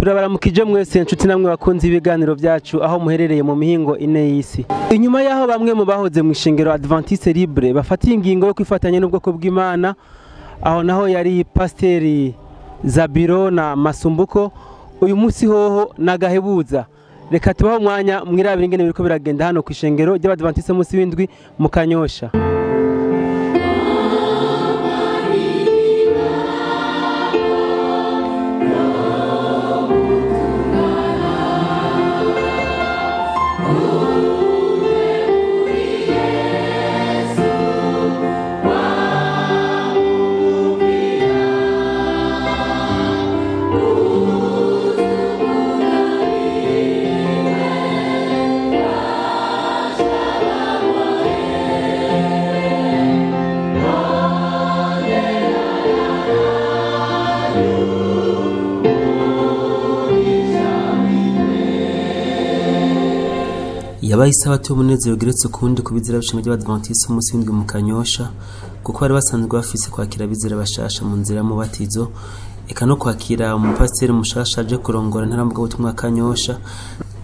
Turabaramukije mwese inshuti namwe bakunze ibiganiro byacu aho muherereye mu mihingo ine y'isi. Inyuma yaho bamwe mu bahoze mu ishengero Adventiste Libre bafatiye ingingo yo kwifatanya n'ubwoko bw'Imana, aho naho yari Pasiteri Zabiro na Masumbuko, uyu munsi hoho nagahebuza. Reka tubaho umwanya mwirabire ingene biriko biragenda hano ku ishengero ry'Abadventiste munsi w'indwi mu Kanyosha. Yabaye isabato y'umunezero ugeretse kuwundi ku bizera b'ishengero ry'Abadventiste umunsi w'indwi mu Kanyosha, kuko bari basanzwe bafise kwakira abizera bashasha mu nzira y'umubatizo, eka no kwakira umupasiteri mushasha aje kurongora intara mvugabutumwa Kanyosha.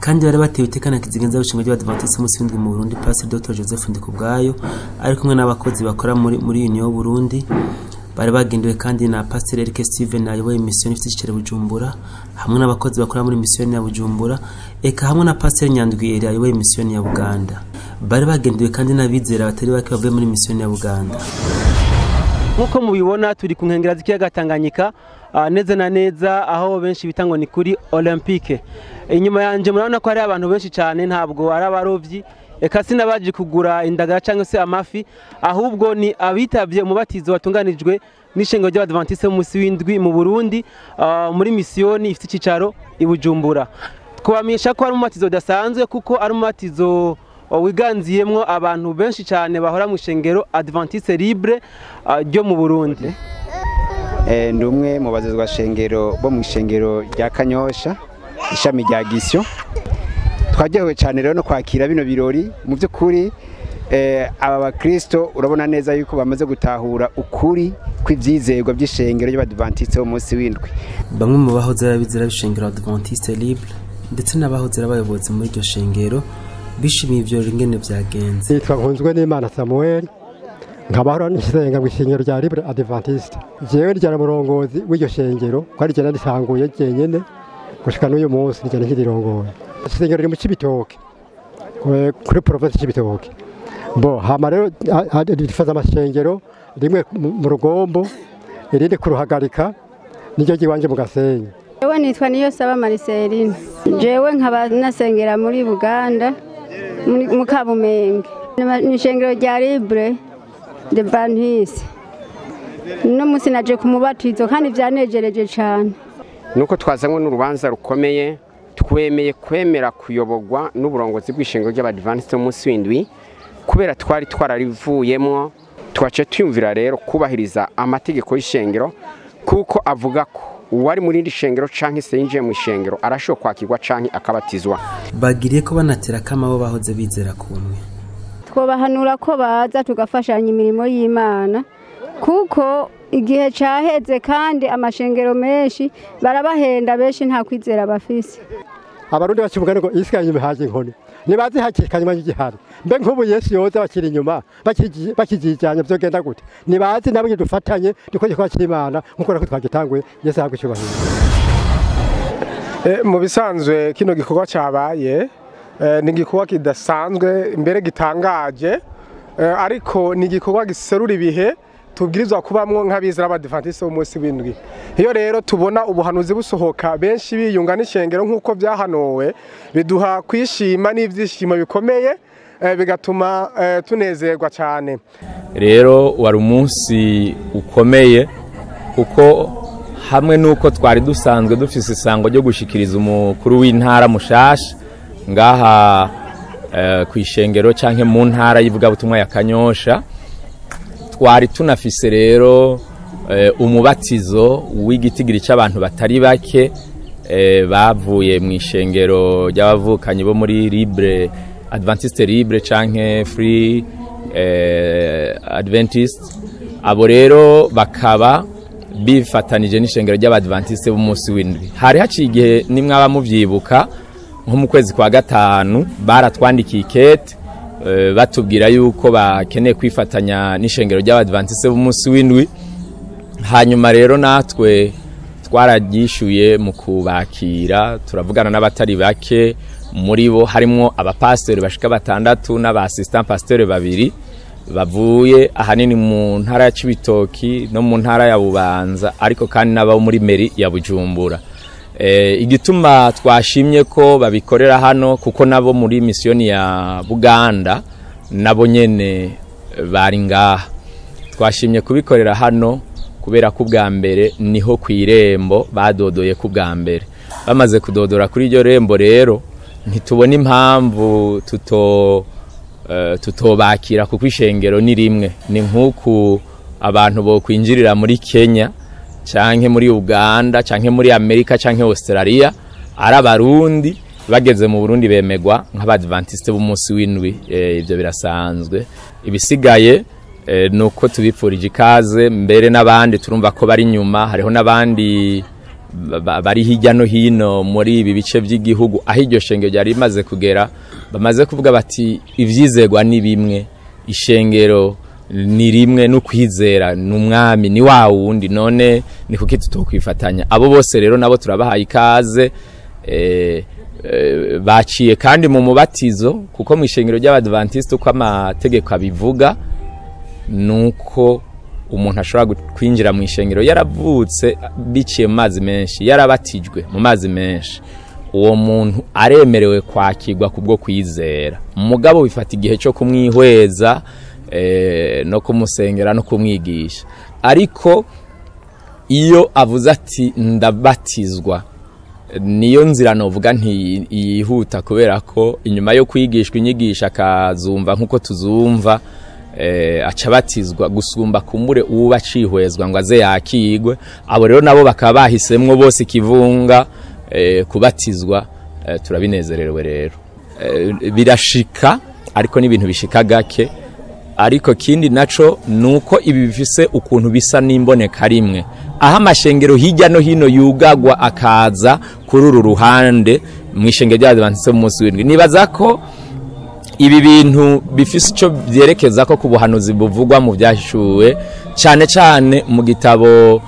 Kandi bari batewe iteka na kizigenza w'ishengero ry'Abadventiste umunsi w'indwi mu Burundi, Pastor Dr Joseph Ndikubwayo, ari kumwe n'abakozi bakora muri Union Burundi. Bari bagendewe kandi na Pastor Eric Steven ayoboye mission ifite icicaro Bujumbura, hamwe n'abakozi bakora muri mission ya Bujumbura, eka hamwe na Pastor Nyandwi Eri ayoboye mission ya Uganda. Bari bagendewe kandi n'abizera batari bake bavuye muri mission ya Uganda. Nkuko mubibona turi ku nkengera z'ikiyaga Tanganyika, neza na neza aho benshi bita ngo ni kuri Olympique. Inyuma yanje murabona ko hari abantu benshi cyane, ntabwo ari abarovyi eka sinabaje kugura indagara cyangwa se amafi, ahubwo ni abitavye umubatizo watunganijwe n'ishengero ry'Abadventiste munsi w'indwi mu Burundi, muri misiyoni ifite icicaro i Bujumbura. Twabamenyesha ko ari umubatizo udasanzwe, kuko ari umubatizo wiganziyemwo abantu benshi cyane bahora mu ishengero Adventiste Libre ryo mu Burundi. Ndi umwe mu bazezwa shengero bo mu ishengero rya Kanyosha, ishami rya Gisyo. Twaryohewe cyane rero no kwakira bino birori. Mu by'ukuri aba bakristo urabona neza yuko bamaze gutahura ukuri kw'ivyizerwa by'ishengero ry'Abadventiste bo munsi w'indwi. Bamwe mu bahoze ari abizera b'ishengero Adventiste Libre ndetse n'abahoze ari abayobozi muri iryo shengero bishimiye ivyo ingene vyagenze. Nitwa Nkunzwe n'Imana Samuel, nkabahora n'isenga mu ishengero rya Libre Adventiste. Jewe ryara murongozi w'iryo shengero, ko ari je narisanguye jenyene gushika n'uyu munsi nije nkirirongoye. Ishengero riri mu Cibitoke, kuri province Cibitoke. Bo hama rero rifaza amashengero rimwe mu Rugombo, irindi ku Ruhagarika, niryo giwanje mu Gasenyi. Jewe nitwa Niyosaba Marceline. Jewe nkaba nasengera muri Buganda mu Kabumenge. Ni ishengero rya Libre Adventiste. No munsi naje kumubatizo kandi vyanejereje cyane. Nuko twazanywe n'urubanza rukomeye, twemeye kwemera kuyoborwa n'uburongozi bw'ishengero ry'Abadventiste munsi w'indwi, kubera twari twararivuyemo. Twace tuyumvira rero kubahiriza amategeko y'ishengero, kuko avuga ko uwari muri iri shengero canke se yinjiye mu ishengero arashobora kwakirwa canke akabatizwa. Bagiriye ko banatera kama bo bahoze bizera kumwe. Twobahanura ko baza tugafashanya imirimo y'Imana, kuko igihe caheze kandi amashengero menshi barabahenda, benshi nta kwizera bafise. Abarundi bakivuga ngo isigaye inyuma haje inkoni, nibazi hakikanywa n'igihari. Mbe nk'ubu Yesu yoza bakiri inyuma bakijijanye vyogenda gute? Nibazi nabo dufatanye dukoje kwa Imana nkuko nako twagitanguye. Yesu ahabwe icyubahiro. Mu bisanzwe kino gikorwa cabaye ni igikorwa kidasanzwe mbere gitangaje, ariko ni igikorwa giserura ibihe tubwirizwa kubamwo nk'abizera b'Abadventiste b'umunsi w'indwi. Iyo rero tubona ubuhanuzi busohoka benshi biyunga n'ishengero nk'uko byahanuwe, biduha kwishima n'ivyishimo bikomeye, bigatuma tunezerwa cyane. Rero wari umunsi ukomeye, kuko hamwe nuko twari dusanzwe dufise isango ryo gushikiriza umukuru w'intara mushasha ngaha ku ishengero canke mu ntara y'ivugabutumwa ya Kanyosha, twari tunafise rero umubatizo w'igitigiri c'abantu batari bake bavuye mu ishengero ry'abavukanyi bo muri Libre Adventiste Libre canke Free Adventist. Abo rero bakaba Bifatanije n'ishengero ry'Abadventiste b'umunsi w'indwi. Hari haciye igihe, nimwaba muvyibuka, nko mu kwezi kwa gatanu baratwandikiye ikete batubwira yuko bakeneye kwifatanya n'ishengero ry'Abadventiste b'umunsi w'indwi. Hanyuma rero natwe twararyishuye mu kubakira, turavugana n'abatari bake muri bo, harimo abapasiteri bashika 6 n'aba-assistant pasteur 2 bavuye ahanini mu ntara ya Cibitoki no mu ntara ya Bubanza, ariko kandi n'abo muri meri ya Bujumbura. Igituma twashimye ko babikorera hano, kuko nabo muri misiyoni ya Buganda nabo nyene bari ngaha. Twashimye kubikorera hano kubera ko ubwa mbere niho ku irembo badodoye ku bwa mbere. Bamaze kudodora kuri iryo rembo rero, ntitubona impamvu tutobakira, kuko ishengero ni rimwe. Ni nk'uku abantu bo kwinjirira muri Kenya canke muri Uganda canke muri Amerika canke Australia ari Abarundi, bageze mu Burundi bemegwa nk'Abadventiste b'umunsi w'indwi. Ibyo birasanzwe. Ibisigaye nuko tubipfurije ikaze, mbere n'abandi turumva ko bari inyuma, hariho n'abandi bari hirya no hino muri ibi bice by'igihugu aho iryo shengero ryari rimaze kugera, bamaze kuvuga bati ivyizegwa ni bimwe, ishengero ni rimwe, n'ukwizera ni umwami ni wa wundi, none ni kuki tutokwifatanya? Abo bose rero nabo turabahaye ikaze. Baciye kandi mu mubatizo, kuko mu ishengero ry'Abadventiste uko amategeko abivuga nuko umuntu ashobora kwinjira mu ishengero yaravutse biciye mu mazi menshi, yarabatijwe mu mazi menshi, uwo muntu aremerewe kwakirwa kubwo kwizera. Mugabo bifata igihe cyo kumwihweza no kumusengera no kumwigisha. Ariko iyo avuze ati ndabatizwa, niyo nzira novuga ntiyihuta, kubera ko inyuma yo kwigishwa inyigisha akazumva nkuko tuzumva, acabatizwa gusumba kumbure uba acihwezwa ngo aze yakigwe. Abo rero nabo bakaba bahisemwo bose ikivunga kubatizwa. Turabinezerewe rero. Birashika, ariko n'ibintu bishika gake. Ariko kindi naco nuko ibi bifise ukuntu bisa n'imboneka rimwe, aho amashengero hirya no hino yugagwa akaza kuri uru ruhande mu ishengero ry'Abadventiste b'umunsi w'indwi. Nibaza ko ibi bintu bifise ico byerekeza ko ku buhanuzi buvugwa mu Vyahishuwe, cyane cyane mu gitabo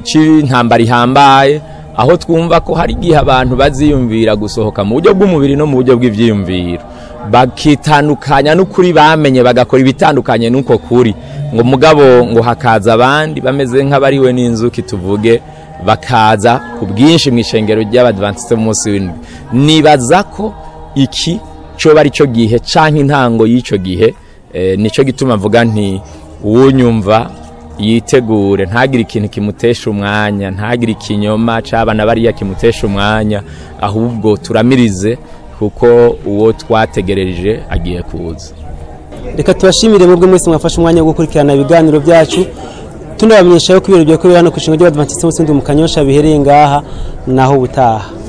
c'intambara ihambaye, aho twumva ko hari igihe abantu baziyumvira gusohoka mu buryo bw'umubiri no mu buryo bw'ivyiyumviro, bakitandukanya n'ukuri bamenye, bagakora ibitandukanye n'uko kuri, ngo mugabo ngo hakaza abandi bameze nk'abariwe n'inzuki tuvuge, bakaza ku bwinshi mu ishengero ry'Abadventiste b'umunsi w'indwi. Nibaza ko iki coba ari cyo gihe canke intango y'ico gihe. Nico gituma mvuga nti uwunyumva yitegure, ntagire ikintu kimutesha umwanya, ntagire ikinyoma c'abana bariya kimutesha umwanya, ahubwo turamirize kuko uwo twategereje agiye kuza. Reka tubashimire mwebwe mwese mwafashe umwanya wo gukurikirana ibiganiro byacu, tunabamenyesha yuko ibirori byo kubera hano ku ishengero ry'Abadventiste b'umunsi w'indwi mu Kanyosha bihereye ngaha, naho ubutaha.